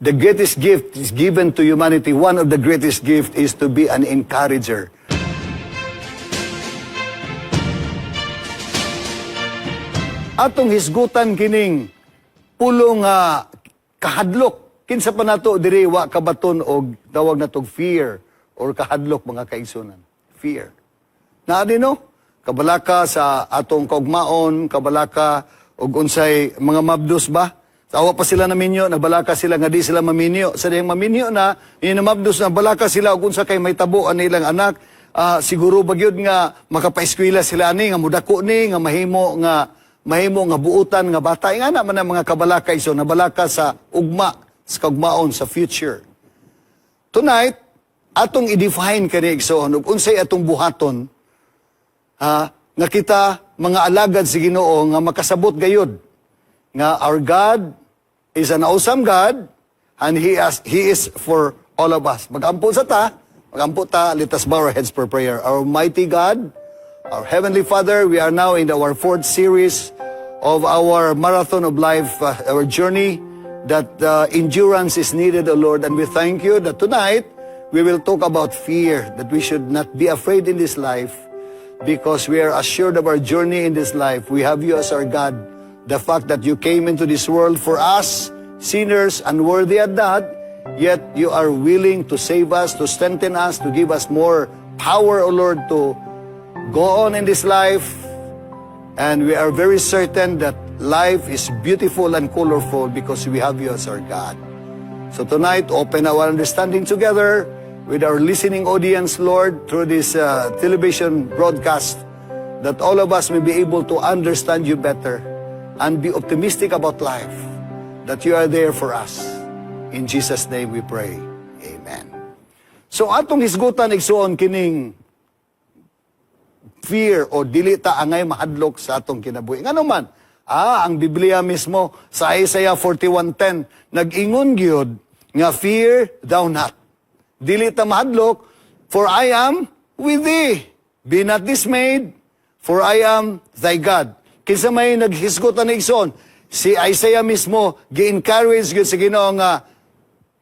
The greatest gift is given to humanity. One of the greatest gift is to be an encourager. Atong hisgutan kining pulong nga kahadlok. Kinsa pa nato diri wa kabaton og tawag natog fear or kahadlok, mga kaigsunan? Fear. Naa no? Kabalaka sa atong kaugmaon, kabalaka og unsay mga mabdos ba? Awa pa sila naminyo, nabalaka sila nga di sila maminyo. Sa dihang maminyo na, yun na mabdos na balaka sila og unsa kay may tabo ang ilang anak. Siguro ba gyud nga makapaeskwela sila ani, nga mudako ni, nga mahimo nga buutan nga bata. Nga na man ang mga kabalaka iso, nabalaka sa ugma, sa kaugmaon, sa future. Tonight, atong i-define kani, igsoon, ug unsay atong buhaton ha, nga kita mga alagad sa Ginoo nga makasabot gayud nga our God is an awesome God and He is for all of us. Magampo sa ta, magampo ta, let us bow our heads for prayer. Our mighty God, our Heavenly Father, we are now in our fourth series of our marathon of life, our journey that endurance is needed, O Lord, and we thank you that tonight we will talk about fear, that we should not be afraid in this life because we are assured of our journey in this life. We have you as our God. The fact that you came into this world for us, sinners, unworthy at that, yet you are willing to save us, to strengthen us, to give us more power, O Lord, to go on in this life. And we are very certain that life is beautiful and colorful because we have you as our God. So tonight, open our understanding together with our listening audience, Lord, through this television broadcast, that all of us may be able to understand you better and be optimistic about life, that you are there for us. In Jesus' name we pray. Amen. So atong hisgutan, igsuon, kining fear o dili ta angay mahadlok sa atong kinabuhi. Ngano man? Ang Biblia mismo sa Isaiah 41:10 nag-ingon gyud nga fear thou not. Dili ta mahadlok, for I am with thee. Be not dismayed, for I am thy God. Kinsa may naghisgot ani, igsoon? Si Isaiah mismo gi-encourage gyud sa Ginoo nga,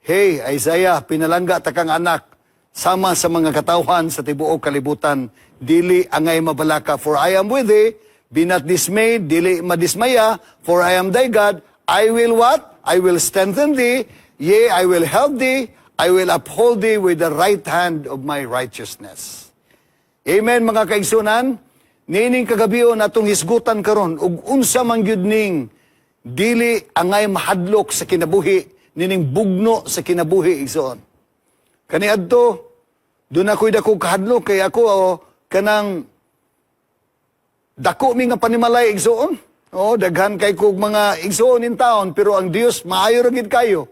"Hey, Isaiah, pinalangga ta kang anak sama sa mga katawhan sa tibuok kalibutan. Dili angay mabalaka, for I am with thee. Be not dismayed, dili madismaya, for I am thy God. I will what? I will strengthen thee. Yea, I will help thee. I will uphold thee with the right hand of my righteousness." Amen, mga kaigsunan. Niining kagabion, atong hisgutan karon ug unsa man gyud ning dili angay mahadlok sa kinabuhi, nining bugno sa kinabuhi, igsoon. Kaniadto doon ako'y dako kahadlok kay ako, oh, kanang dako mi nga panimalay, igsoon. Oh, daghan kay kog mga igsoon in town, pero ang Dios maayo ra gid kayo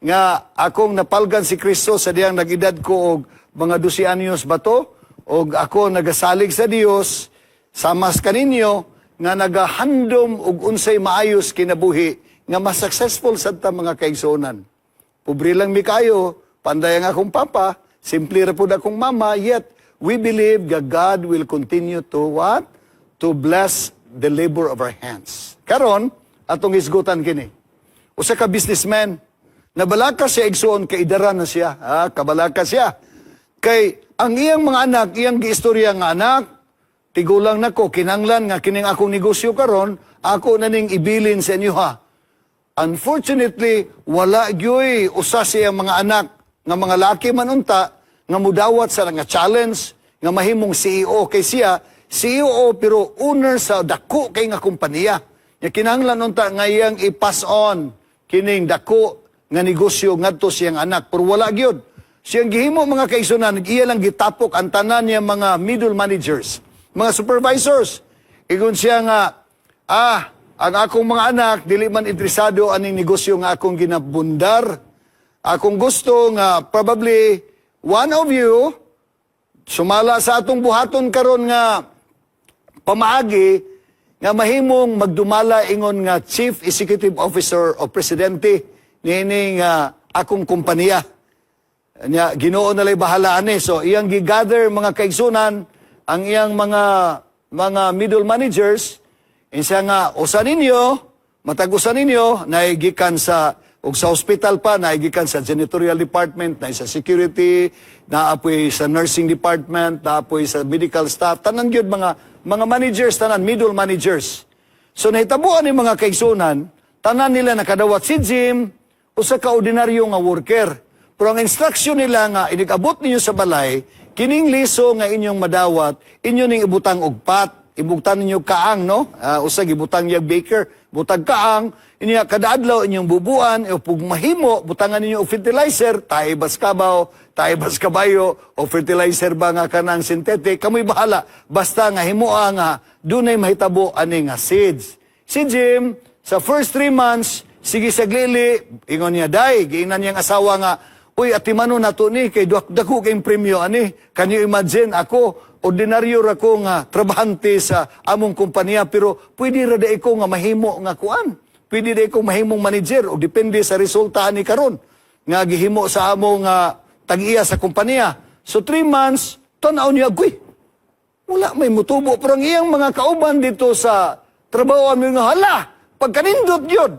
nga akong napalgan si Kristo sa diyang nag-edad ko og mga 12 anyos ba to, og ako nagasalig sa Dios samas kaninyo nga nagahandom og unsay maayos kinabuhi nga mas successful sad ta, mga kaigsuonan. Pobre lang mi kayo, panday ang akong papa, simple ra pud akong mama, yet we believe that God will continue to what? To bless the labor of our hands. Karon, atong hisgutan kini. Usa ka businessman, nabalaka siya, igsuon, kay idaran na siya. Kabalaka siya. Kay ang iyang mga anak, iyang giistorya nga, "Anak, tigulang nako, kinanglan nga kining akong negosyo karon, ako na ning ibilin sa inyo ha." Unfortunately, wala gyoy usa sa iyang mga anak nga mga laki man unta nga mudawat sa nga challenge nga mahimong CEO, kay siya CEO pero owner sa dako kay nga kompanya. Nya kinahanglan unta nga iyang i-pass on kining dako nga negosyo ngadto siyang anak, pero wala gyud. Siyang gihimo, mga kaigsunan, iya lang gitapok ang tanan niya mga middle managers, mga supervisors. Ingon siya nga, "Ah, ang akong mga anak dili man interesado aning negosyo nga akong ginabundar. Akong gusto nga probably one of you sumala sa atong buhaton karon nga pamaagi nga mahimong magdumala ingon nga chief executive officer o presidente niining akong kompanya. Nya Ginoo na lay bahala ani." So iyang gigather, mga kaigsunan, ang iyang mga middle managers. Insa nga usa ninyo, matag usa ninyo na gikan sa Ug sa hospital pa, naigikan sa janitorial department, na sa security, naapoy sa nursing department, naapoy sa medical staff, tanan gyud mga managers, tanan middle managers. So nahitabuan ni, mga kaigsunan, tanan nila nakadawat si Jim, usa ka ordinaryo nga worker. Pero ang instruction nila nga inigabot ninyo sa balay, kining liso nga inyong madawat, inyo ning ibutang og pot, ibutang ninyo kaang, no? Usa gibutang niya baker, butang kaang, inya kada adlaw inyong bubuan, o pug mahimo, butangan ninyo og fertilizer, tae bas kabaw, tae bas kabayo, o fertilizer ba nga kanang synthetic, kamoy bahala. Basta nga himoa nga dunay mahitabo ani nga seeds. Si Jim, sa first 3 months, sige sa glili, ingon niya, "Day," giingnan niyang asawa nga, "Uy, atimano na to ni, kay dako kayong premyo ani. Can you imagine, ako, ordinaryo ra ko nga trabahante sa among kumpanya, pero pwede ra di ko nga mahimo nga kuan. Pwede di ko mahimong manager, o depende sa resulta ani karon nga gihimo sa amo nga tag-iya sa kumpanya." So 3 months, tanaw niya, "Guy, wala may mutubo." Pero ang iyang mga kauban dito sa trabaho nga, "Hala, pagkanindot yun.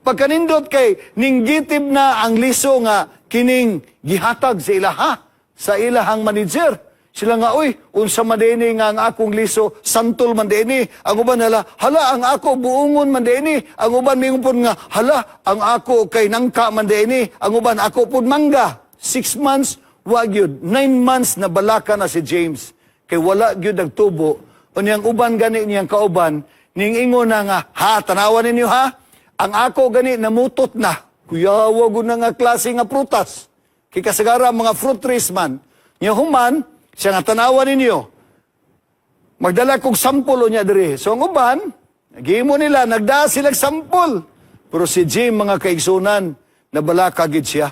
Pagkanindot kay ninggitib na ang liso nga kining gihatag sa ilaha, sa ilahang manager." Sila nga, "Uy, unsa man dinhi nga ang akong liso, santol man dinhi." Ang uban, "Hala, hala, ang ako buungon man dinhi." Ang uban mingon pud nga, "Hala, ang ako kay nangka man dinhi." Ang uban, "Ako pud mangga." 6 months, wa gyud. 9 months na balaka na si James. Kay wala gyud nagtubo. Unyang uban gani niyang kauban, ning ingon na nga, "Ha, tanawan ninyo ha, ang ako gani namutot na." Kuyawa gud na nga klase nga prutas. Kay kasagara mga fruit trees man. Nya human, siya nga, "Tanawan ninyo. Magdala kog sampol niya diri." So ang uban, gihimo nila, nagdaa silang sampol. Pero si Jim, mga kaigsunan, nabalaka gid siya.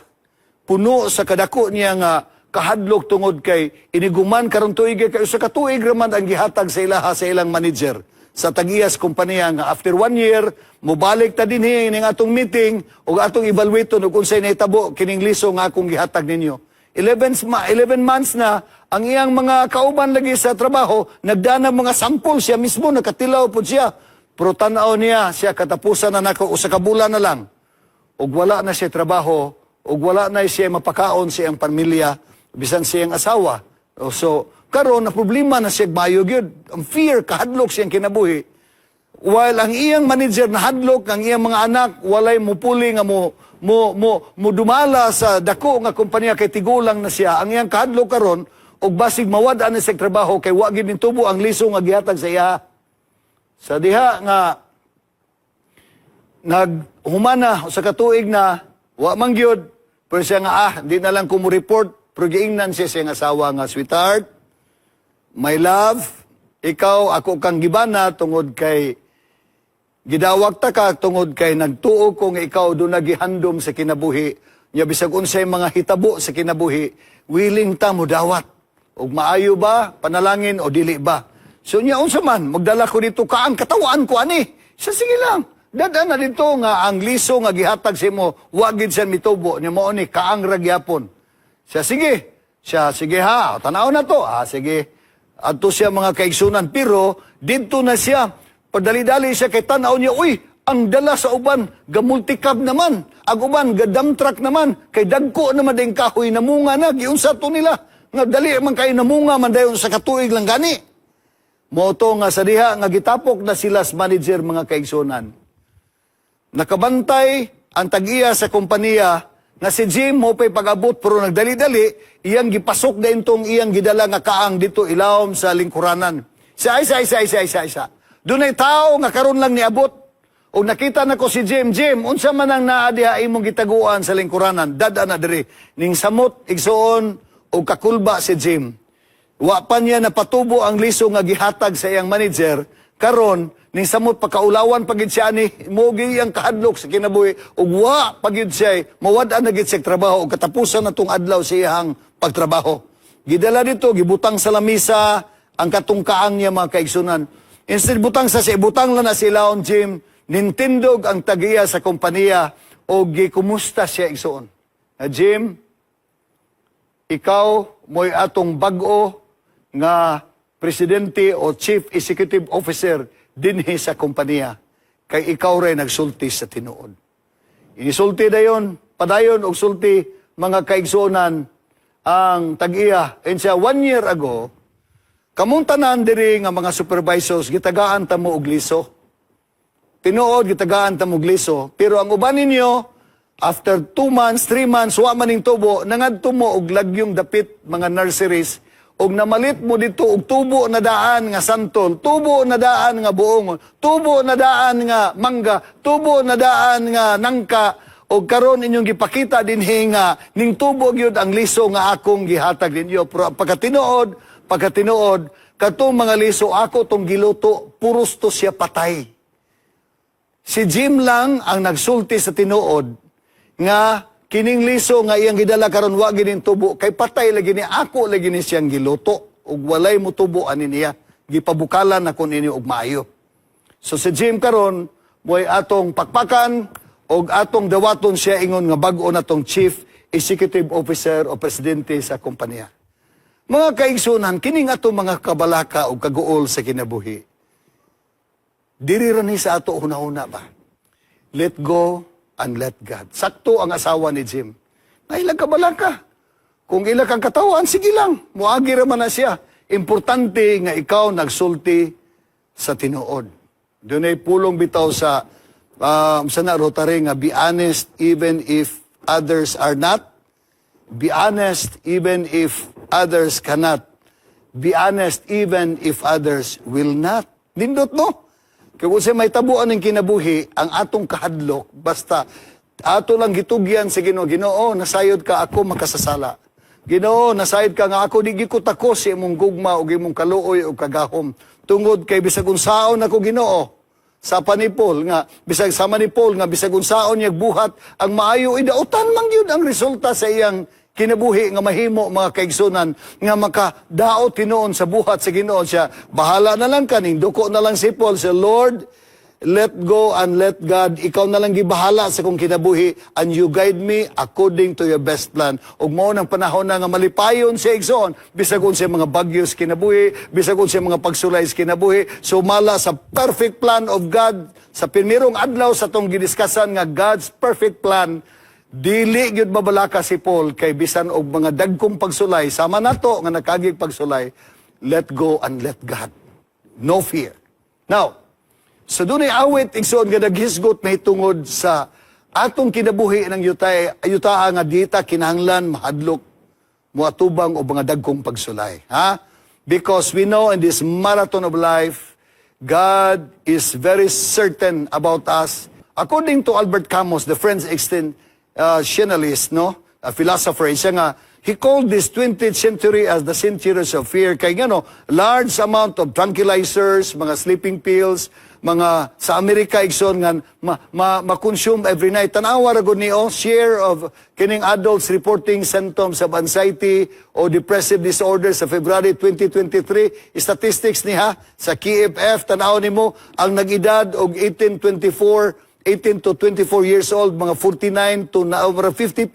Puno sa kadako niya nga kahadlok tungod kay iniguman karon tuig, kay usa ka tuig raman ang gihatag sa ilaha sa ilang manager sa tag-iyas kompanya nga after one year mobalik ta dinhi ning atong meeting ug atong evaluate ug unsay nahitabo kining liso nga akong gihatag ninyo. 11 months na, ang iyang mga kauban lagi sa trabaho nagdana mga sampol, siya mismo nakatilaw pud siya. Pero tan-aw niya siya, "Katapusan na nako, usa ka bulan na lang ug wala na siya trabaho ug wala na siya mapakaon sa iyang pamilya, bisan siyang asawa." O, so karon na problema na siya mayo gyud ang fear, kahadlok siyang kinabuhi, while ang iyang manager nahadlok, ang iyang mga anak walay mupuli nga mo dumala sa dako nga kompanya kay tigulang na siya. Ang iyang kahadlok karon og basig mawad-an na siya trabaho kay wa gid tubo ang liso nga gihatag sa iya. Sa diha nga naghumana sa katuig na, wa man gyud, pero siya nga, "Ah, di na lang ko mo report." Pero giingnan siya sa iyang asawa nga, "Sweetheart, my love, ikaw ako kang gibana tungod kay gidawat ta ka tungod kay nagtuo ko nga ikaw do nagihandom sa kinabuhi nya. Bisag unsay mga hitabo sa kinabuhi, willing ta mo dawat og maayo ba panalangin o dili ba. So nya unsa man, magdala ko dito kaang, katawaan ko ani." Sa sige lang, dada na dito nga ang liso nga gihatag sa imo wa gid siya mitubo nya, mao ni kaang ra gyapon siya. Sige siya, "Sige ha, tanaw na to." Ah, sige. Adto siya, mga kaigsunan, pero didto na siya. Padali-dali siya kay tanaw niya, "Uy, ang dala sa uban, ga multicab naman. Ang uban, ga dump truck naman. Kay dagko naman din kahoy, namunga na, giunsa to nila. Nga dali man kayo namunga man dayon sa katuig lang gani." Mao to nga sa diha nga gitapok na sila sa manager, mga kaigsunan. Nakabantay ang tag-iya sa kompanya nga si Jim mo pa'y pag-abot, pero nagdali-dali, iyang gipasok na itong iyang gidala nga kaang dito ilawom sa lingkuranan. Sa isa, isa, isa, isa, isa. Dunay tao nga karon lang niabot. O nakita na ko si Jim, "Jim, unsa man ang naa diha imong gitaguan sa lingkuranan? Dad-a na diri." Ning samot, igsuon, o kakulba si Jim. Wa pa niya napatubo ang liso nga gihatag sa iyang manager. Karon, ning samot pakaulawan pagid siya ni mo iyang kahadlok sa kinabuhi ug wa pagid siya mawad-an na gid siya trabaho ug katapusan na tong adlaw sa iyang pagtrabaho. Gidala dito, gibutang sa lamisa ang katungkaang niya, mga kaigsunan. Instead butang sa siya, ibutang lang na sila on Jim, nintindog ang tagiya sa kompanya o gikumusta siya, igsuon. Na, "Jim, ikaw mo'y atong bag-o nga presidente o chief executive officer dinhi sa kompanya kay ikaw rin nagsulti sa tinuod." Inisulti dayon, padayon og sulti, mga kaigsuonan, ang tag-iya. And siya, one year ago, kamong tanan diri nga mga supervisors, gitagaan ta mo og liso. Tinuod, gitagaan ta mo og liso. Pero ang uban ninyo, after 2 months, 3 months, wa man ning tubo, nangadto mo og lagyong dapit mga nurseries, og namalit mo dito og tubo na daan nga santol, tubo na daan nga buongon, tubo na daan nga mangga, tubo na daan nga nangka, og karon inyong gipakita dinhi nga ning tubo gyud ang liso nga akong gihatag ninyo. Pero pagkatinuod, katong mga liso ako tong giluto, puros to siya patay. Si Jim lang ang nagsulti sa tinuod nga kining liso nga iyang gidala karon wa gining tubo kay patay lagi ni, ako lagi ni siyang giluto ug walay motubo ani niya, gipabukalan ako ninyo og maayo. So si Jim karon mo'y atong pakpakan og atong dawaton siya ingon nga bag-o na tong chief executive officer o presidente sa kompanya. Mga kaigsunan, kining atong mga kabalaka og kaguol sa kinabuhi. Diri ra ni sa ato hunahuna ba? Let go and let God. Sakto ang asawa ni Jim. Nailag kabalaka. Kung ila kang katawan, sige lang. Muagi ra man na siya. Importante nga ikaw nagsulti sa tinuod. Dunay pulong bitaw sa na Rotary nga "Be honest even if others are not. Be honest even if others cannot. Be honest even if others will not." Nindot, no? Kaya kung sa may tabuan ng kinabuhi, ang atong kahadlok, basta ato lang gitugyan sa Ginoo. "Ginoo, nasayod ka ako makasasala. Ginoo, nasayod ka nga ako di ko takos sa imong gugma ug imong kaluoy ug kagahom. Tungod kay bisag unsaon ako, Ginoo," sa pa ni Paul nga bisag sama ni Paul nga bisag unsaon niya buhat ang maayo, idautan man gyud ang resulta sa iyang kinabuhi nga mahimo, mga kaigsunan, nga makadaot hinuon sa buhat sa Ginoo siya. Bahala na lang kaning duko na lang si Paul sa Lord. Let go and let God. Ikaw na lang gibahala sa kong kinabuhi and you guide me according to your best plan. Ug mao nang panahon na nga malipayon siya, igsoon, bisag unsa mga bagyo sa kinabuhi, bisag unsa mga pagsulay sa kinabuhi, sumala sa perfect plan of God sa primerong adlaw sa tong gidiskasan nga God's perfect plan. Dili gyud mabalaka si Paul kay bisan og mga dagkong pagsulay, sama nato nga nakagig pagsulay, let go and let God. No fear. Now, so dunay awit, igsoon, nga naghisgot mahitungod sa atong kinabuhi ng yutay, yutaa nga dita kinahanglan mahadlok moatubang o mga dagkong pagsulay. Ha? Because we know in this marathon of life, God is very certain about us. According to Albert Camus, the French existentialist, no? A philosopher, siya nga, he called this 20th century as the centuries of fear. Kay nga, no, large amount of tranquilizers, mga sleeping pills, mga sa Amerika, igsoon, nga ma-consume every night. Tanawa ra gud ni oh, share of kining adults reporting symptoms of anxiety o depressive disorder sa February 2023 statistics ni ha sa KFF. Tanaw nimo ang nag-edad og 18 24 18 to 24 years old, mga 49 to na over 50%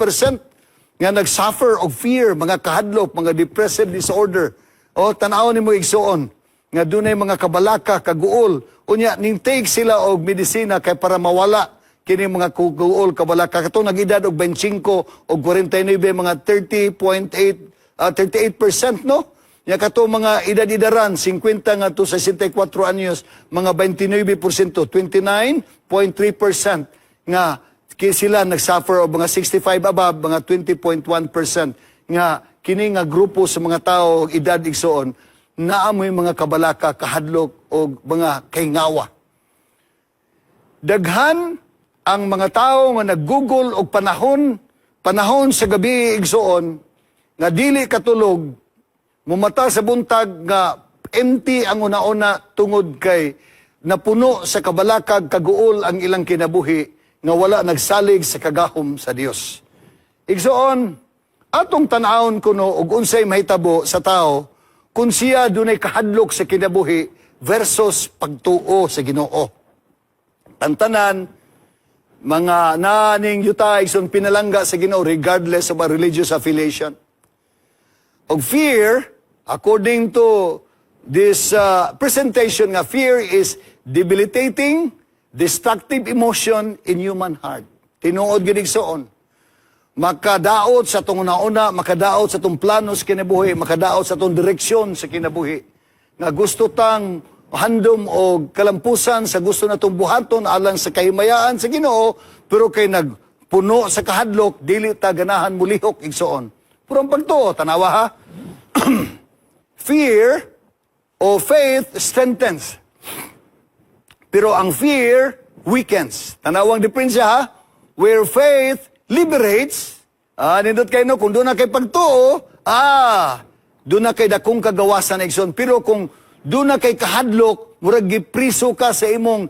nga nag-suffer og fear, mga kahadlok, mga depressive disorder. O tan-aw nimo, igsuon, nga dunay mga kabalaka, kaguol. Unya ning take sila og medisina kay para mawala kini mga kaguol, kabalaka. Katong nag-edad og 25 og 49, mga 30.8 38%, no? Nya kato mga edad-edaran 50 nga to sa 64 anyos, mga 29%, 29.3% nga ki sila nag-suffer og mga 65 above, mga 20.1% nga kini nga grupo sa mga tao og edad, igsoon, naamoy mga kabalaka, kahadlok og mga kahingawa. Daghan ang mga tao nga naggugol og panahon, panahon sa gabi, igsoon, nga dili katulog, mumata sa buntag nga empty ang una-una tungod kay napuno sa kabalakag, kaguol ang ilang kinabuhi nga wala nagsalig sa kagahom sa Dios. Igsoon, atong tan-awon kuno og unsay mahitabo sa tao kung siya dunay kahadlok sa kinabuhi versus pagtuo sa Ginoo. Tantanan, mga naning yuta, igsoon, pinalangga sa Ginoo regardless of our religious affiliation. Og fear, according to this presentation nga fear is debilitating, destructive emotion in human heart. Tinuod gid, igsoon. Makadaot sa atong una, makadaot sa atong plano sa kinabuhi, makadaot sa atong direksyon sa kinabuhi. Nga gusto tang handom o kalampusan sa gusto natong buhaton alang sa kahimayaan sa Ginoo, pero kay nagpuno sa kahadlok, dili ta ganahan mulihok, igsoon. Pero ang pagtuo, tanawa ha, fear o faith strengthens. Pero ang fear weakens. Tanawang diferensya ha. Where faith liberates, nindot kayo no, kung duna kay pagtuo, duna kay dakong kagawasan, igsoon. Pero kung duna kay kahadlok, murag gipriso ka sa imong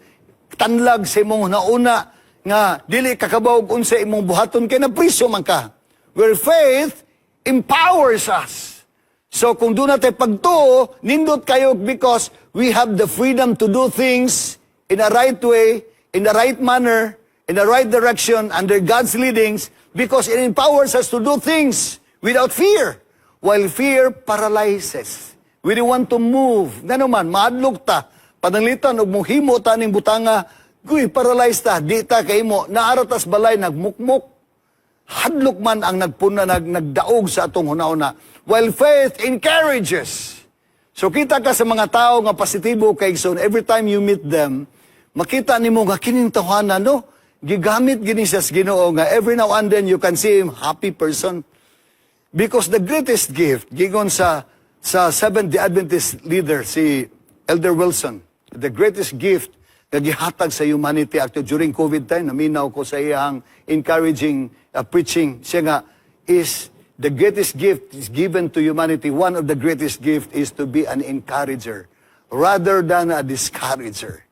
tanlag, sa imong nauna, nga dili ka kabaw og unsa imong buhaton kay napriso man ka. Where faith empowers us. So kung duna tay pagtuo, nindot kayo because we have the freedom to do things in the right way, in the right manner, in the right direction, under God's leadings, because it empowers us to do things without fear. While fear paralyzes. We don't want to move. Ngano man, mahadlok ta. Pananglitan, og muhimo ta ning butanga, guy, paralyzed ta, di ta kahimo, naa ra tas balay, nagmukmuk. Hadlok man ang nagpuna, nagdaog sa atong hunauna. While faith encourages. So kita ka sa mga tao nga positibo kay, igsoon, every time you meet them, makita nimo nga kining tawhana, no? Gigamit gini siya sa Ginoo nga every now and then you can see him, happy person. Because the greatest gift, giingon sa Seventh-day Adventist leader, si Elder Wilson, the greatest gift nga gihatag sa humanity actually during COVID time, naminaw ko sa iyang encouraging preaching, siya nga, is the greatest gift is given to humanity, one of the greatest gift is to be an encourager rather than a discourager.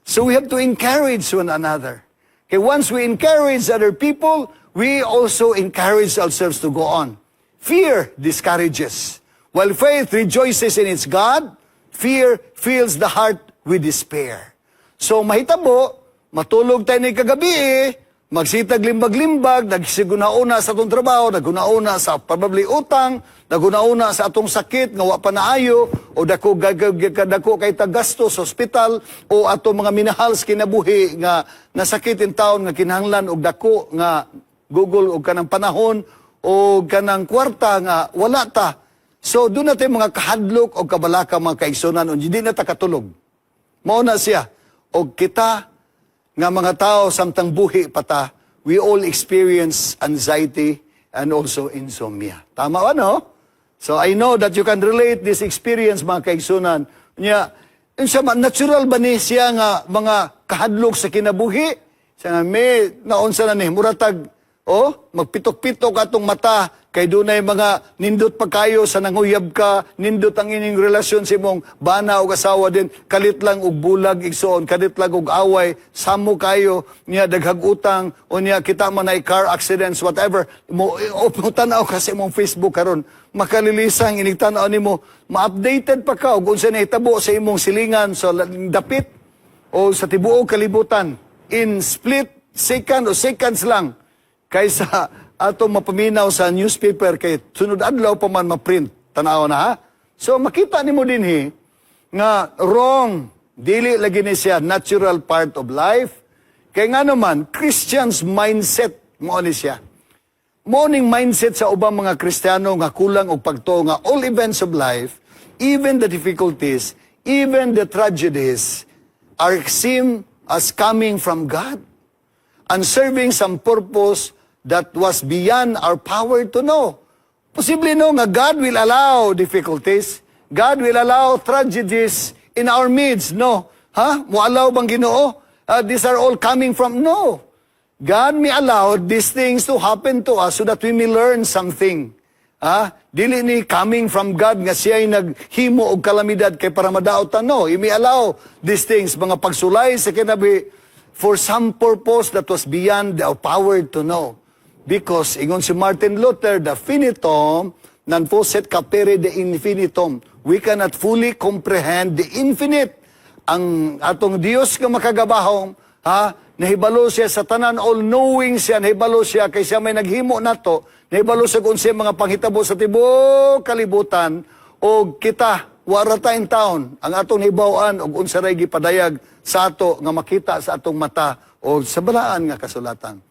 So we have to encourage one another. Okay, once we encourage other people, we also encourage ourselves to go on. Fear discourages. While faith rejoices in its God, fear fills the heart with despair. So mahitabo, matulog tayo ni kagabi eh, magsitag limbag-limbag, nagsigunauna sa atong trabaho, naghuna-una sa probably utang, naghuna-una sa atong sakit nga wa pa naayo, o dako dako kay gasto sa ospital, o atong mga minahal sa kinabuhi nga nasakit in taon nga kinahanglan og dako nga gugol og kanang panahon o kanang kwarta nga wala ta. So duna tay mga kahadlok o kabalaka, mga kaigsunan, o hindi na ta katulog. Mao na siya. Og kita nga mga tao samtang buhi pa ta, we all experience anxiety and also insomnia. Tama ba, no? So I know that you can relate this experience, mga kaigsunan. Nya, unsa man, natural ba ni siya nga mga kahadlok sa kinabuhi? Siya nga, may naunsa na ni, muratag, oh, magpitok-pitok atong mata kay dunay mga nindot pa kayo sa nanguyab ka, nindot ang inyong relasyon sa imong bana o asawa din, kalit lang og bulag, igsoon, kalit lang og away, samo kayo, niya daghag utang, o niya kita man ay car accidents, whatever. Mo o tanaw ka sa imong Facebook karon, makalilisang inig tan-aw nimo, ma-updated pa ka og unsa nahitabo sa imong silingan sa dapit o sa tibuok kalibutan in split second o seconds lang kaysa atong mapaminaw sa newspaper kay sunod adlaw pa man ma-print. Tanaw na ha. So makita nimo dinhi nga wrong, dili lagi ni siya natural part of life. Kay nga naman Christians mindset mo ni siya. Mo ning mindset sa ubang mga Kristiyano nga kulang og pagtuo nga all events of life, even the difficulties, even the tragedies, are seen as coming from God and serving some purpose that was beyond our power to know. Posible no nga God will allow difficulties, God will allow tragedies in our midst, no? Ha? Mo allow bang Ginoo? These are all coming from, no. God may allow these things to happen to us so that we may learn something. Ha? Dili ni coming from God nga siya'y naghimo og kalamidad kay para madaot ta, no. He may allow these things, mga pagsulay sa kinabuhi, for some purpose that was beyond our power to know. Because, ingon si Martin Luther, the finitum non posset capere de infinitum. We cannot fully comprehend the infinite. Ang atong Dios nga makagabahong, ha, nahibalo siya sa tanan, all-knowing siya, nahibalo siya kay siya may naghimo nato, nahibalo siya kung siya mga panghitabo sa tibuok kalibutan, o kita, wara ta in town, ang atong hibaw-an og unsa ray gipadayag sa ato nga makita sa atong mata o sa balaan nga kasulatan.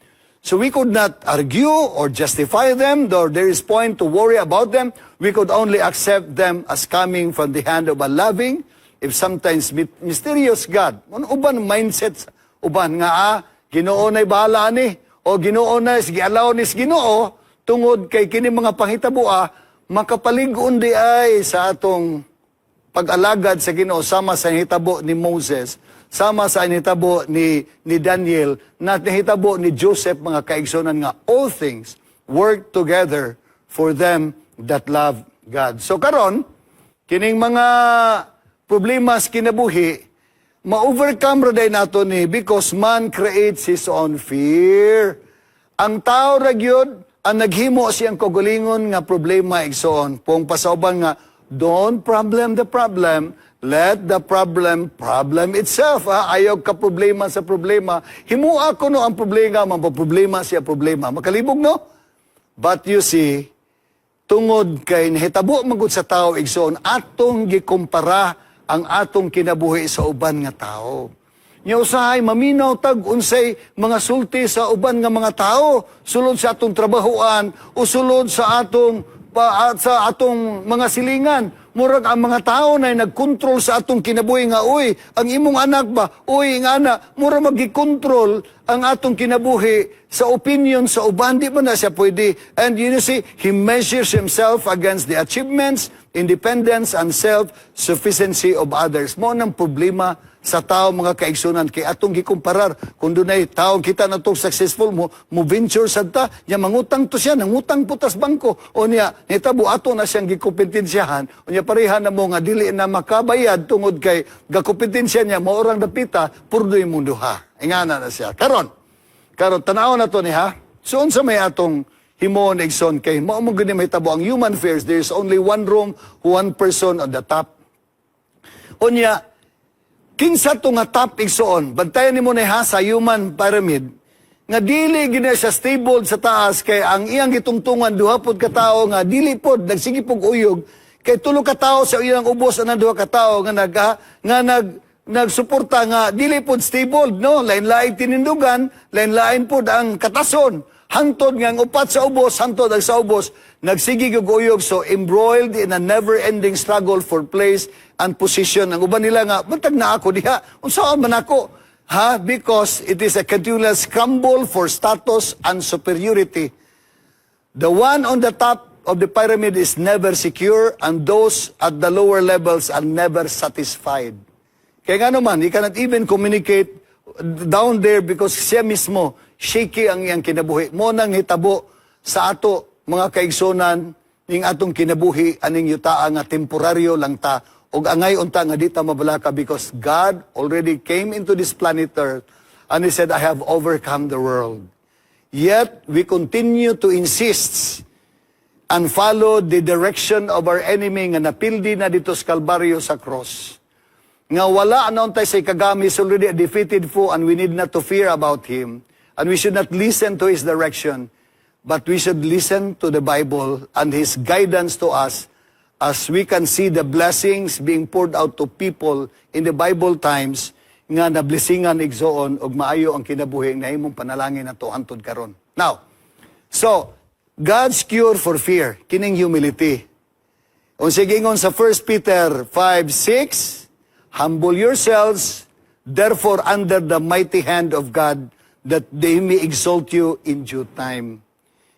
So we could not argue or justify them, though there is point to worry about them. We could only accept them as coming from the hand of a loving, if sometimes mysterious God. Ano uban mindset sa uban nga Ginoo na'y bahala ni o Ginoo na sige allow ni sa Ginoo tungod kay kini mga panghitabo makapalig-on di ay sa atong pag-alagad sa Ginoo, sama sa nahitabo ni Moses, sama sa nahitabo ni Daniel, na nahitabo ni Joseph, mga kaigsunan, nga all things work together for them that love God. So karon, kining mga problema sa kinabuhi, ma-overcome ra day nato ni because man creates his own fear. Ang tao ra gyud ang naghimo siyang kaugalingon nga problema, igsoon. Pong pasauban nga, don't problem the problem, let the problem problem itself. Ha? Ayaw ka problema sa problema. Himua kuno ang problema, mapaproblema siya problema. Makalibog, no? But you see, tungod kay nahitabo magud sa tao, igsoon, atong gikumpara ang atong kinabuhi sa uban nga tao. Nya usahay maminaw tag unsay mga sulti sa uban nga mga tao sulod sa atong trabahoan o sulod sa atong mga silingan. Murag ang mga tao na nagkontrol sa atong kinabuhi nga, "Uy, ang imong anak ba, uy, nga ana." Murag magikontrol ang atong kinabuhi sa opinion sa uban. Di ba na siya pwede? And you see, he measures himself against the achievements, independence, and self-sufficiency of others. Mao nang problema sa tao, mga kaigsunan, kay atong gikumparar. Kung dunay tao kita na tong successful mo mo venture sad ta nya mangutang to siya, nangutang putas bangko o niya nitabo, ato na siyang gikompetensyahan. O niya pareha na mo nga dili na makabayad tungod kay gakompetensya niya mao rang dapita purdoy imong duha. Ingana na siya. Karon karon tan-aw na to ni ha. So unsa may atong himuon, igsoon, kay mao mo gani mahitabo ang human fears? There is only one room, one person on the top. Unya, kinsa to nga top, igsoon? Bantayan nimo na ha sa human pyramid nga dili gid na siya stable sa taas kay ang iyang gitungtungan duha pod ka tawo nga dili pod nagsige pog uyog, kay tulo ka tawo sa iyang ubos anang duha ka tawo nga nag nagsuporta nga dili pod stable, no? Lain-lain tinindugan, lain-lain pod ang katason, hangtod nga ang upat sa ubos, hangtod ang sa ubos nagsige og uyog. So embroiled in a never-ending struggle for place and position. Ang uban nila nga bantag na ako diha, unsaon man ako ha? Because it is a continuous scramble for status and superiority. The one on the top of the pyramid is never secure and those at the lower levels are never satisfied. Kaya nga naman, he cannot even communicate down there because siya mismo, shaky ang iyang kinabuhi. Mao nang hitabo sa ato, mga kaigsunan, ning atong kinabuhi aning yutaa nga temporaryo lang ta og angay unta nga di ta mabalaka because God already came into this planet Earth and He said, "I have overcome the world." Yet, we continue to insist and follow the direction of our enemy nga napildi na dito sa Kalbaryo sa cross. Nga wala na untay sa ikagami, is already a defeated foe and we need not to fear about him. And we should not listen to his direction, but we should listen to the Bible and his guidance to us, as we can see the blessings being poured out to people in the Bible times nga nablesingan, igsoon, og maayo ang kinabuhi na imong panalangin nato hantod karon. Now, so God's cure for fear, kining humility. Kung sigingon sa 1 Peter 5:6, "Humble yourselves, therefore, under the mighty hand of God, that they may exalt you in due time."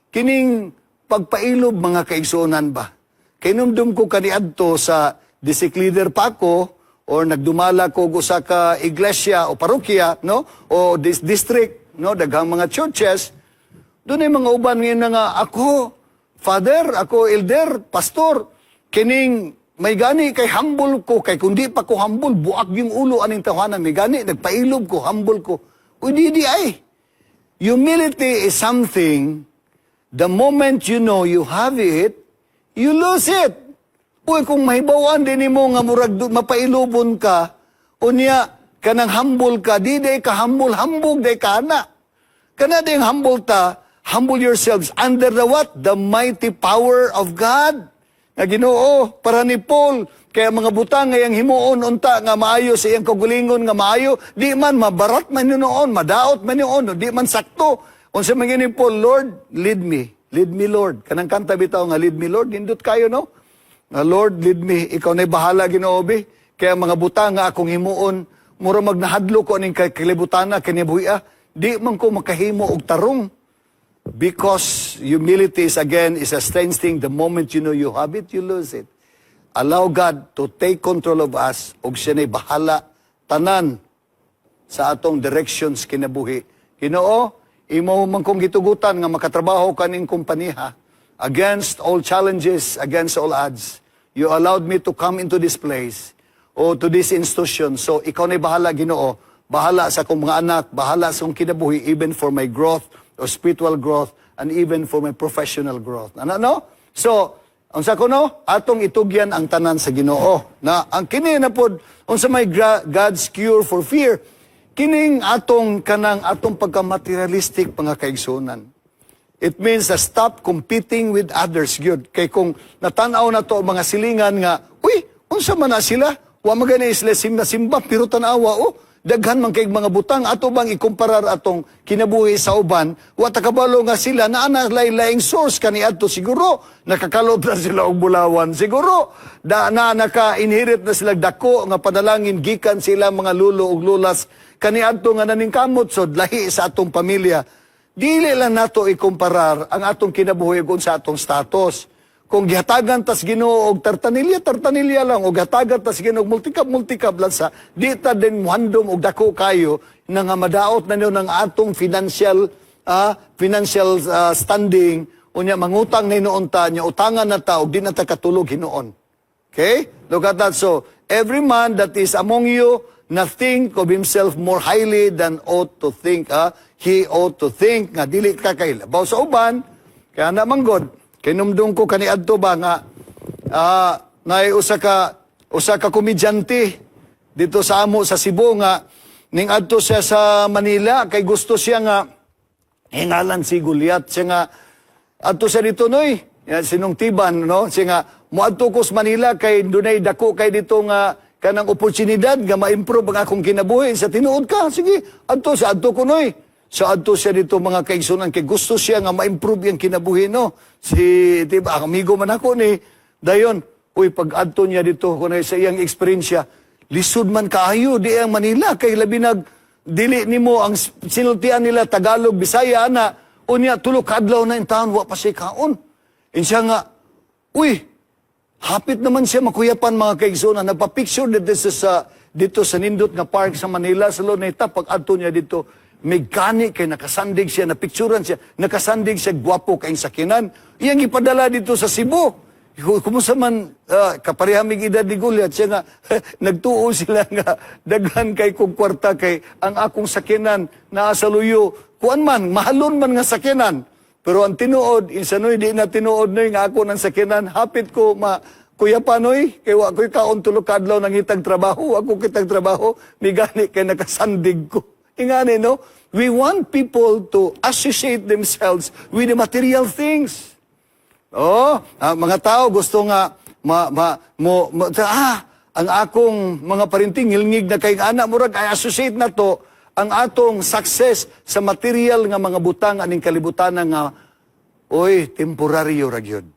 Kining pagpailob, mga kaigsuonan ba? Kahinumdom ko kaniadto sa district leader pa ako or nagdumala ko og usa ka iglesia o parokya, no? O this district, no? Daghang mga churches. Doon ay mga uban ngayon na nga, "Ako, father, ako, elder, pastor, kining may gani kay humble ko, kay kung di pa ko humble, buak yung ulo aning tawanan, may gani, nagpailob ko, humble ko." Uy, di di ay. Humility is something, the moment you know you have it, you lose it. Uy, kung mahibawan din nimo nga murag mapailubon ka, unya, kanang humble ka, di day ka humble, hambog day ka na. Kana ding humble ta, humble yourselves under the what? The mighty power of God. Nga Ginoo, para ni Paul, kaya mga butang nga iyang himuon unta nga maayo sa iyang kaugalingon nga maayo, di man mabarat man noon, madaot man noon, di man sakto. Unsa man gini po, "Lord, lead me. Lead me, Lord." Kanang kanta bitaw nga "Lead Me, Lord," nindot kayo, no? Nga, "Lord, lead me. Ikaw na'y bahala, Ginoo bi. Kaya mga butang nga akong himuon, mura magnahadlo ko aning kalibutan na kinabuhi. Di man ko makahimo og tarong." Because humility is, again, is a strange thing. The moment you know you have it, you lose it. Allow God to take control of us ug siya na'y bahala tanan sa atong directions kinabuhi. Ginoo, imo man kong gitugutan nga makatrabaho kaning kompanya against all challenges, against all odds. You allowed me to come into this place o to this institution. So ikaw na'y bahala, Ginoo. Bahala sa akong mga anak, bahala sa akong kinabuhi, even for my growth or spiritual growth and even for my professional growth. Ano, no? So, unsa ko, no? Atong itugyan ang tanan sa Ginoo. Na ang kini na pod unsa may God's cure for fear. Kining atong kanang atong pagka-materialistic, mga kaigsunan. It means na stop competing with others gyud. Kay kung natanaw na to ang mga silingan nga, "Uy, unsa man na sila? Wa man gani sila simba simba pero tan-awa oh. Daghan man kay mga butang." Ato bang ikumparar atong kinabuhi sa uban, wa ta kabalo nga sila naa na laing source kaniadto. Siguro nakakalot na sila og bulawan. Siguro da na naka-inherit na sila dako nga panalangin gikan sila mga lulo ug lulas kaniadto nga naningkamot sod lahi sa atong pamilya. Dili lang nato ikumparar ang atong kinabuhi ug sa atong status. Kung gihatagan tas Ginoo og tartanilya, tartanilya lang. O gihatagan tas Ginoo og multicab, multicab lang sa. Di ta din muhandom og dako kayo na nga madaot na niyo ng atong financial standing, unya mangutang na hinuon ta nya, utangan na ta og di na ta katulog hinuon. Okay? Look at that. So, every man that is among you na think of himself more highly than ought to think. He ought to think nga dili ka kay labaw sa uban. Kaya na manggod, kinumdum ko kaniadto ba nga naay usa ka komedyante dito sa amo sa Cebu nga ning adto siya sa Manila kay gusto siya nga hingalan si Goliath. Siya nga adto siya dito noy. Yan, sinungtiban, no? Siya nga moadto ko sa Manila kay dunay dako kay dito nga kanang oportunidad nga ma-improve ang akong kinabuhi. Sa tinuod ka, sige, adto sa adto ko noy. So adto siya dito, mga kaigsunan, kay gusto siya nga ma-improve yung kinabuhi, no? Si, di ba, ang amigo man ako ni dayon. Uy, pag adto niya dito kunay sa iyang eksperyensya, lisod man kaayo di ang Manila kay labi nag dili nimo ang sinultian nila Tagalog, Bisaya ana. Unya tulo ka adlaw na in town, wa pa siya kaon. In siya nga, uy, hapit naman siya makuyapan, mga kaigsunan. Nagpa-picture dito sa nindot nga park sa Manila sa Luneta. Pag adto niya dito, may gani kay nakasandig siya, napicturan siya, nakasandig siya, gwapo kay sakinan. Iyang ipadala dito sa Cebu. Kumusta man, kapareha mig edad ni Goliath, siya nga, nagtuo sila nga, daghan kay kong kwarta kay ang akong sakinan naa sa luyo. Kuan man, mahalon man nga sakinan. Pero ang tinuod, insa noy, di na tinuod noy nga ako ng sakinan, hapit ko ma Kuya Panoy, kay wa ko'y kaon tulo ka adlaw, nangitag trabaho, ako kitag trabaho, migani kay nakasandig ko. Ingani, no? We want people to associate themselves with the material things. Oh, mga tao gusto nga ma, ma, mo, mo ang akong mga parinting ngilngig na kay anak, murag ay associate na to ang atong success sa material nga mga butang aning kalibutan nga, oy, temporaryo ra gyud.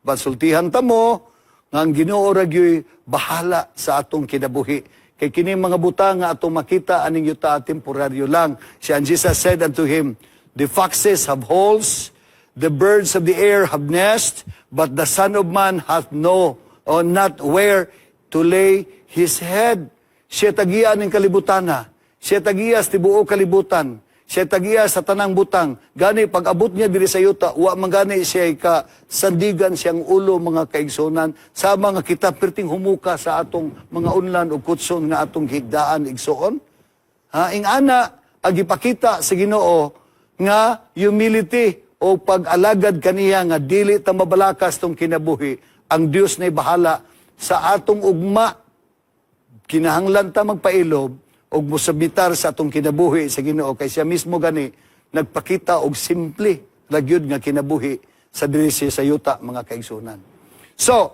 Basultihan ta mo nga ang Ginoo ra gyud bahala sa atong kinabuhi. Kay kini mga butang nga atong makita aning yuta, temporaryo lang. Si and Jesus said unto him, "The foxes have holes, the birds of the air have nests, but the Son of Man hath no, or not where to lay his head." Siya tagiya ning kalibutana. Siya tagiya sa tibuok kalibutan. Siya tagiya sa tanang butang. Gani pag abot niya diri sa yuta, wa man gani siya ka sandigan siyang ulo, mga kaigsunan, sa mga kita perting humuka sa atong mga unlan o kutson nga atong higdaan, igsuon. Ha, ing ana ang gipakita sa Ginoo nga humility o pag-alagad kaniya nga dili ta mabalakas tong kinabuhi. Ang Dios na bahala sa atong ugma. Kinahanglan ta magpailob og mosubmitar sa atong kinabuhi sa Ginoo kay siya mismo gani nagpakita og simple ra gyud nga kinabuhi sa diri siya sa yuta, mga kaigsunan. So,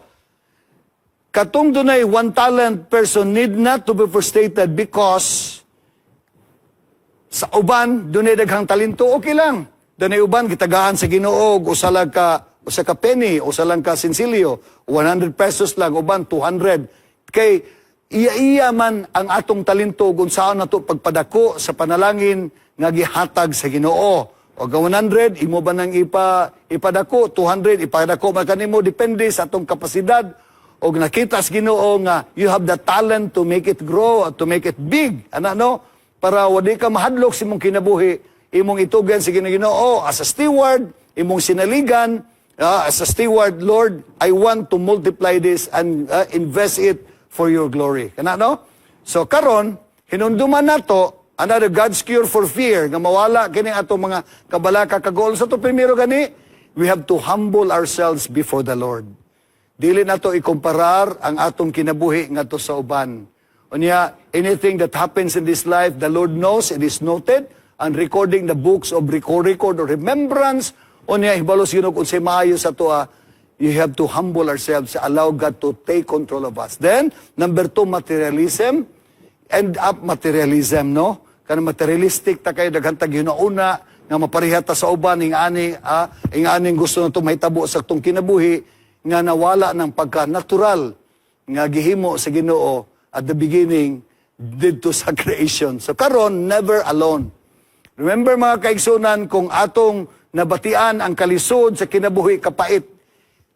katong dunay one talent person need not to be frustrated because sa uban dunay daghang talento, okay lang. Dunay uban gitagaan sa Ginoo og usa ka penny, usa lang ka sinsilyo, 100 pesos lang, uban 200. Kay iya-iya man ang atong talento kung saan nato pagpadako sa panalangin nga gihatag sa Ginoo. O ga 100, imo ba nang ipadako, 200 ipadako man kanimo, depende sa atong kapasidad. Og nakita sa Ginoo nga you have the talent to make it grow, to make it big. Ana, no? Para wadi ka mahadlok sa imong kinabuhi, imong itugyan sa Ginoo as a steward, imong sinaligan as a steward, "Lord, I want to multiply this and invest it for your glory." Kana, no? So karon, hinumduman nato another God's cure for fear nga mawala kini atong mga kabalaka, kaguol. Sa to primero gani, we have to humble ourselves before the Lord. Dili nato ikumparar ang atong kinabuhi ngadto sa uban. Unya, anything that happens in this life, the Lord knows, it is noted, and recording the books of record or remembrance. Unya, hibalo sa Ginoo kung unsay maayo sa atoa. You have to humble ourselves, allow God to take control of us. Then, number two, materialism. End up materialism, no? Kana materialistic ta kay daghan tag hinauna nga mapareha ta sa uban, ing aning gusto nato mahitabo sa atong kinabuhi nga nawala ng pagka natural nga gihimo sa Ginoo at the beginning didto sa creation. So karon, never alone. Remember, mga kaigsunan, kung atong nabatian ang kalisod sa kinabuhi, kapait,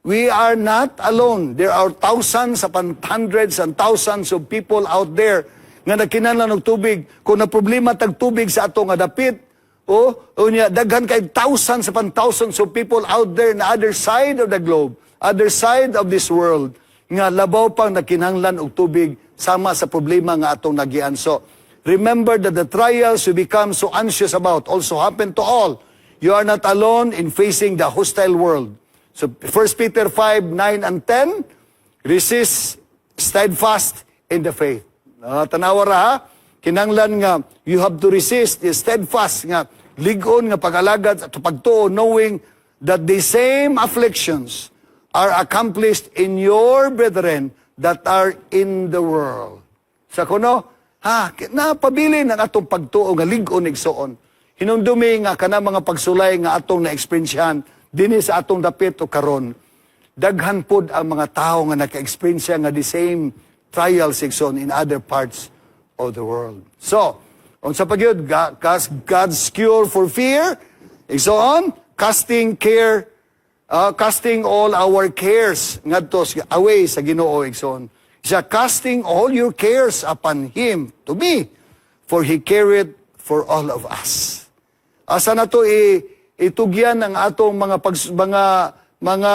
we are not alone. There are thousands upon hundreds and thousands of people out there nga nagkinahanglan og tubig. Kung na problema tag tubig sa ato nga dapit, o unya daghan kay thousands upon thousands of people out there in the other side of the globe, other side of this world, nga labaw pang nagkinahanglan og tubig sama sa problema nga atong nagianso. Remember that the trials you become so anxious about also happen to all. You are not alone in facing the hostile world. So 1 Peter 5, 9 and 10, resist steadfast in the faith. Tanawa ra ha, kinanglan nga you have to resist is steadfast nga lig-on nga pag-alagad at pagtuo, knowing that the same afflictions are accomplished in your brethren that are in the world. Sa kuno, ha, napabilin ang atong pagtuo nga lig-on, igsoon. Hinumdumi nga kana mga pagsulay nga atong na-experiensyahan dinhi sa atong dapit o karon. Daghan pod ang mga tao nga naka-experience nga the same trials, igsoon, in other parts of the world. So, unsa pa gyud God's cure for fear, igsoon, casting all our cares ngadto away sa Ginoo, igsoon. Siya, casting all your cares upon him to me, for he careth for all of us. Asa na to itugyan ang atong mga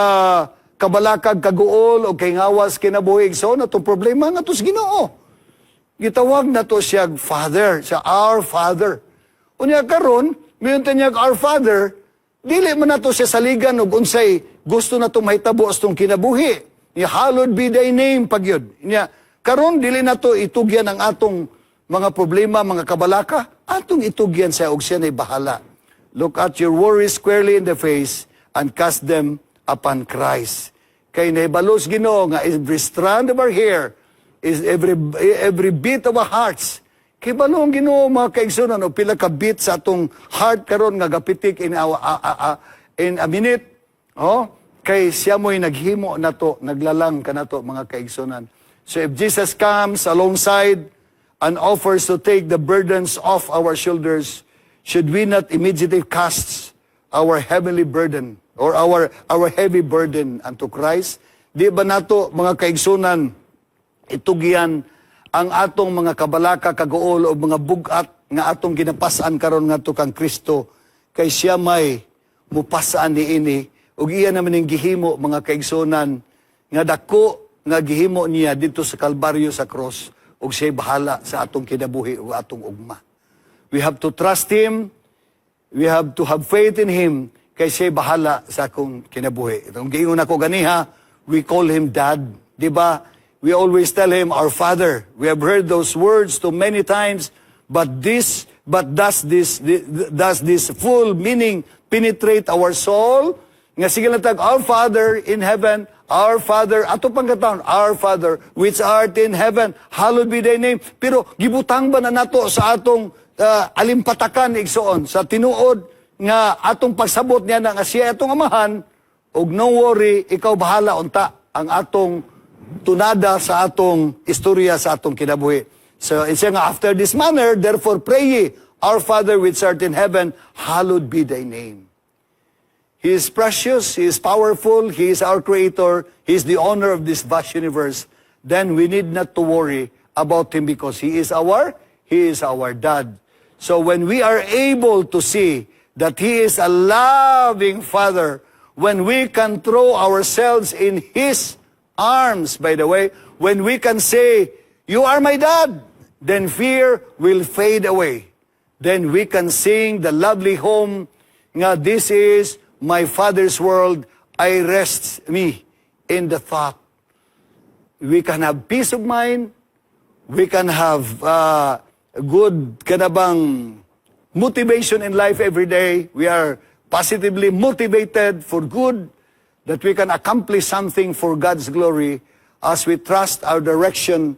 kabalakag, kaguol o kahingawas kinabuhi, igsoon, atong problema ngadto sa Ginoo? Gitawag na to siya Father, siya our Father. Unya karon, miingon niya our Father, dili man nato siya saligan og unsay gusto nato mahitabo sa atong kinabuhi. Niya, "Hallowed be thy name" pagyud. Niya, karon dili nato itugyan ang atong mga problema, mga kabalaka, atong itugyan siya og siya na'y bahala. Look at your worries squarely in the face and cast them upon Christ. Kay nahibalo sa Ginoo nga every strand of our hair is every beat of our hearts. Kay balo ang Ginoo, mga kaigsunan, o pila ka beat sa atong heart karon nga gapitik in a minute. Oh, kay siya mo'y naghimo nato, naglalang kanato, mga kaigsunan. So if Jesus comes alongside and offers to take the burdens off our shoulders, should we not immediately cast our heavenly burden or our heavy burden unto Christ? Di ba nato, mga kaigsunan, itugyan ang atong mga kabalaka, kaguol o mga bugat nga atong ginapasan karon ngadto kang Kristo, kay siya may mupasaan niini ug iya naman ning gihimo, mga kaigsunan, nga dako nga gihimo niya dito sa Kalbaryo, sa cross, ug siya bahala sa atong kinabuhi ug atong ugma. We have to trust Him. We have to have faith in Him kay siya bahala sa akong kinabuhi. Itong giingon ako ganiha, we call Him Dad. Di ba? We always tell Him, "Our Father." We have heard those words too many times, but does this full meaning penetrate our soul? Nga sige lang tag, "Our Father in heaven, our Father," ato pang katawhan, "Our Father, which art in heaven, hallowed be thy name." Pero gibutang ba na nato sa atong alimpatakan, igsoon, sa tinuod Nga atong pagsabot niya na nga siya atong amahan, og no worry, ikaw bahala unta ang atong tunada sa atong istorya sa atong kinabuhi. So, siya nga, "After this manner, therefore pray ye, Our Father which art in heaven, hallowed be thy name." He is precious, He is powerful, He is our Creator, He is the owner of this vast universe. Then we need not to worry about Him because He is our Dad. So when we are able to see that He is a loving Father, when we can throw ourselves in His arms, by the way, when we can say, "You are my Dad," then fear will fade away. Then we can sing the lovely hymn nga, "This is my Father's world, I rest me in the thought." We can have peace of mind, we can have good kanabang motivation in life every day. We are positively motivated for good, that we can accomplish something for God's glory as we trust our direction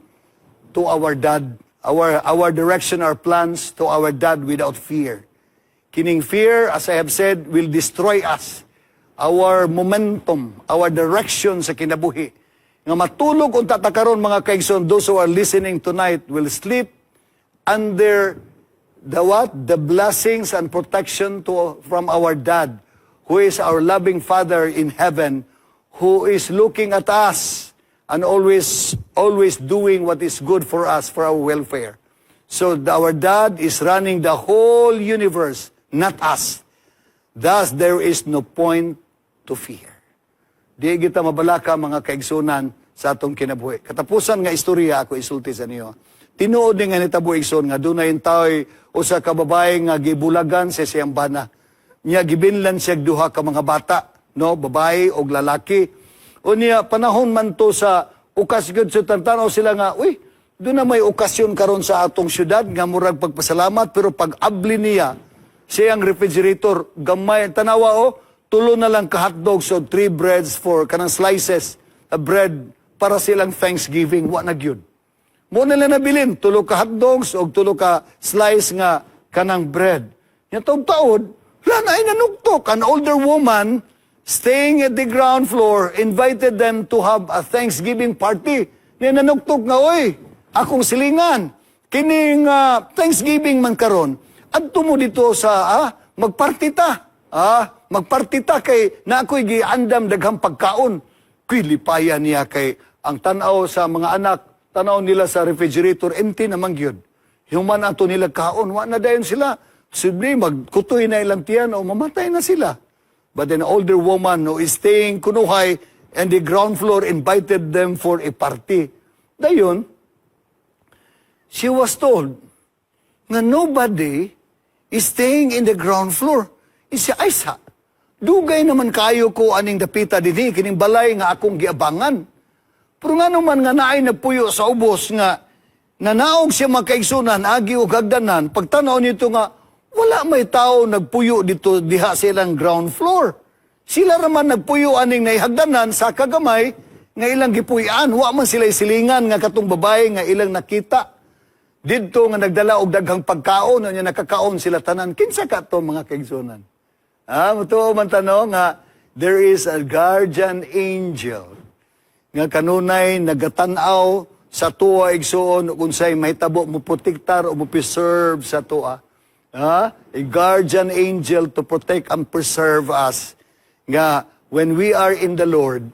to our Dad, our direction, our plans to our Dad without fear. Kining fear, as I have said, will destroy us. Our momentum, our direction sa kinabuhi. Nga matulog unta ta karon, mga kaigsoon, those who are listening tonight will sleep under the what? The blessings and protection from our Dad, who is our loving Father in heaven, who is looking at us and always, always doing what is good for us, for our welfare. So our Dad is running the whole universe, not us. Thus, there is no point to fear. Di kita mabalaka, mga kaigsunan, sa atong kinabuhi. Katapusan nga istorya ako isulti sa niyo. Tinuod ni nga nitabo, igsoon, nga dunay taoy usa ka babae nga gibulagan sa siyang bana. Nya gibinlan siya duha ka mga bata, no, babae og lalaki. Unya panahon man to sa okas gyud sa tantanaw sila nga, uy, duna may okasyon karon sa atong syudad nga murag pagpasalamat, pero pag abli niya siyang refrigerator, gamay tanawa oh, tulo na lang ka hotdog, so three breads for kanang slices a bread para silang Thanksgiving, wa na gyud. Mao nila nabilin, tulo ka hotdogs o tulo ka slice nga kanang bread. Nya taod, wala na ay nanuktok. An older woman staying at the ground floor invited them to have a Thanksgiving party. Nya nanuktok nga, "Oy, akong silingan, kining Thanksgiving man karon, adto mo dito sa, magparty ta. Magparty ta kay na ako'y giandam daghang pagkaon." Kuy lipaya niya kay ang tanaw sa mga anak, tanaw nila sa refrigerator, empty naman gyud. Human ato nila kaon, wa na dayon sila. Sibli, magkutoy na ilang tiyan o mamatay na sila. But an older woman who is staying kunuhay and the ground floor invited them for a party. Dayon, she was told nga nobody is staying in the ground floor. Siya, "Ay sa, dugay naman kayo ko aning dapita dinhi, kining balay nga akong giabangan. Pero nga naman nga naay nagpuyo sa ubos?" Nga nanaog siya, mga kaigsunan, agi og hagdanan, pagtanaw nito nga wala may tao nagpuyo dito diha sa ilang ground floor. Sila raman nagpuyo aning naihagdanan sa kagamay nga ilang gipuy-an. Wa man sila silingan nga katong babae nga ilang nakita didto nga nagdala og daghang pagkaon, nya nakakaon sila tanan. Kinsa ka to, mga kaigsunan? Mutuo man tanong nga there is a guardian angel nga kanunay nagatan-aw sa tuwa, igsuon, ug unsay mahitabo mo protektar o mo preserve sa tuwa. Ha? A guardian angel to protect and preserve us. Nga when we are in the Lord,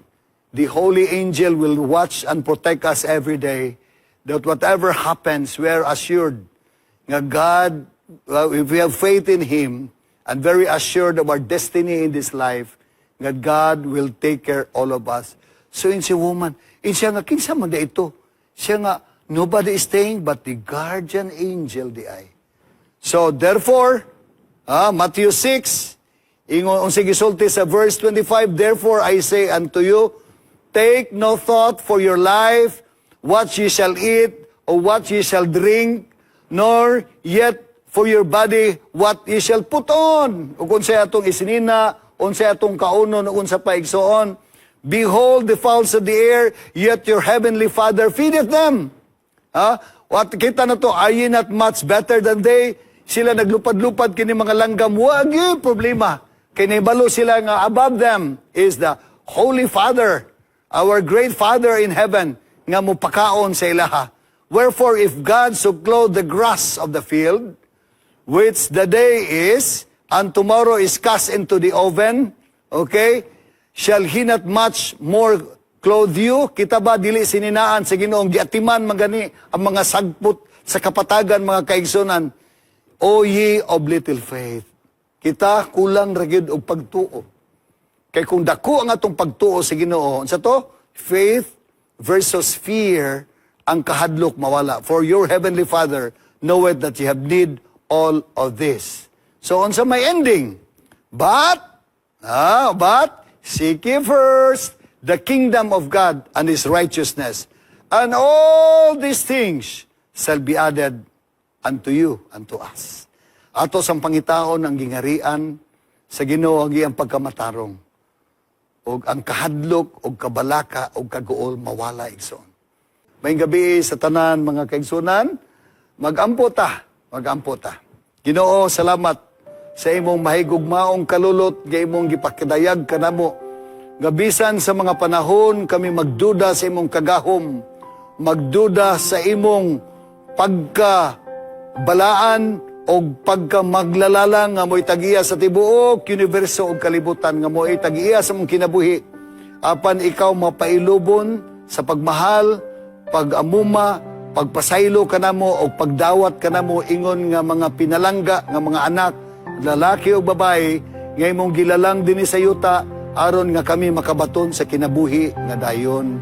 the holy angel will watch and protect us every day. That whatever happens, we are assured nga God, well, if we have faith in Him and very assured of our destiny in this life, that God will take care all of us. So ingon si woman, ingon siya nga, "Kinsa man da ito?" Siya nga, "Nobody is staying but the guardian angel diay." So therefore, Matthew 6, ingon unsay gisulti sa verse 25, "Therefore I say unto you, take no thought for your life, what ye shall eat or what ye shall drink, nor yet for your body, what ye shall put on." Ug unsay atong isinina, unsay atong kaunon, ug unsa pa, igsoon. "Behold the fowls of the air, yet your heavenly Father feedeth them." Ha? What kita na to, "Are ye not much better than they?" Sila naglupad-lupad kini mga langgam, wa gyud problema. Kay nahibalo sila nga above them is the Holy Father, our great Father in heaven, nga mupakaon sa ilaha. Wherefore, if God so clothe the grass of the field, which the day is, and tomorrow is cast into the oven, okay? Shall He not much more clothe you? Kita ba dili sininaan sa Ginoong giatiman man gani ang mga sagpot sa kapatagan, mga kaigsunan? O ye of little faith. Kita kulang ra gyud og pagtuo. Kay kung dako ang atong pagtuo sa Ginoo, unsa to? Faith versus fear, ang kahadlok mawala. For your heavenly Father knoweth that you have need all of this. So unsa may ending? But seek ye first the kingdom of God and His righteousness, and all these things shall be added unto you, unto us. Ato sang pangitaon ang gingarian sa Ginoo, ang iyang pagkamatarong. Og ang kahadlok og kabalaka og kaguol mawala, igsoon. Maayong gabii sa tanan, mga kaigsunan, magampo ta, magampo ta. Ginoo, salamat sa imong mahigugmaong kalulot nga imong gipakadayag kanamo. Nga bisan sa mga panahon kami magduda sa imong kagahom, magduda sa imong pagka balaan o pagka maglalala nga mo'y tagiya sa tibuok universo ug kalibutan, nga mo'y tagiya sa mong kinabuhi. Apan ikaw mapailubon sa pagmahal, pag-amuma, pagpasaylo kanamo o pagdawat kanamo ingon nga mga pinalangga nga mga anak, lalaki o babae, nga imong gilalang dinhi sa yuta aron nga kami makabaton sa kinabuhi nga dayon.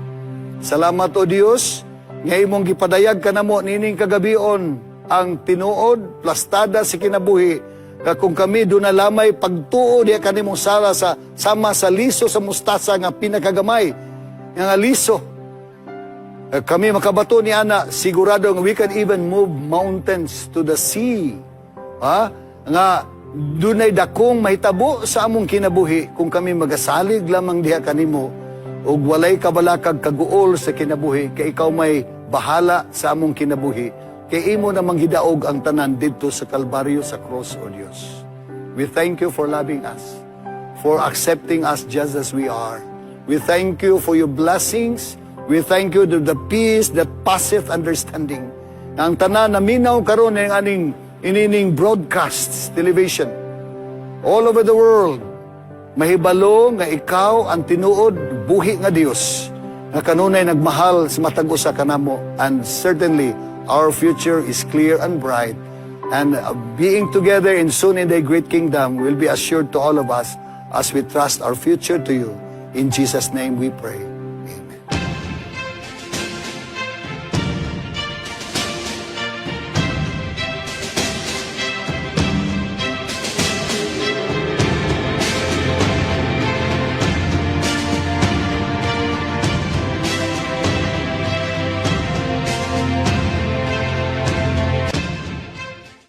Salamat, O Dios, nga imong gipadayag kanamo nining kagabion ang tinuod plastada sa kinabuhi nga kung kami duna lamay pagtuo diha kanimong sala sa sama sa liso sa mustasa nga pinakagamay nga liso, kami makabato ni ana, sigurado nga we can even move mountains to the sea. Ha? Nga dunay dakong mahitabo sa among kinabuhi kung kami magasalig lamang diha kanimo ug walay kabalakag kaguol sa kinabuhi, kay ikaw may bahala sa among kinabuhi, kay imo namang gidaog ang tanan didto sa Kalbaryo, sa cross, O Dios. We thank you for loving us, for accepting us just as we are. We thank you for your blessings. We thank you to the peace that passeth understanding. Ang tanan naminaw karon ng aning inining broadcasts television all over the world, mahibalo nga ikaw ang tinuod buhi nga Dios nga kanunay nagmahal sa matag usa kanamo, and certainly our future is clear and bright, and being together in soon in the great kingdom will be assured to all of us as we trust our future to you. In Jesus' name we pray.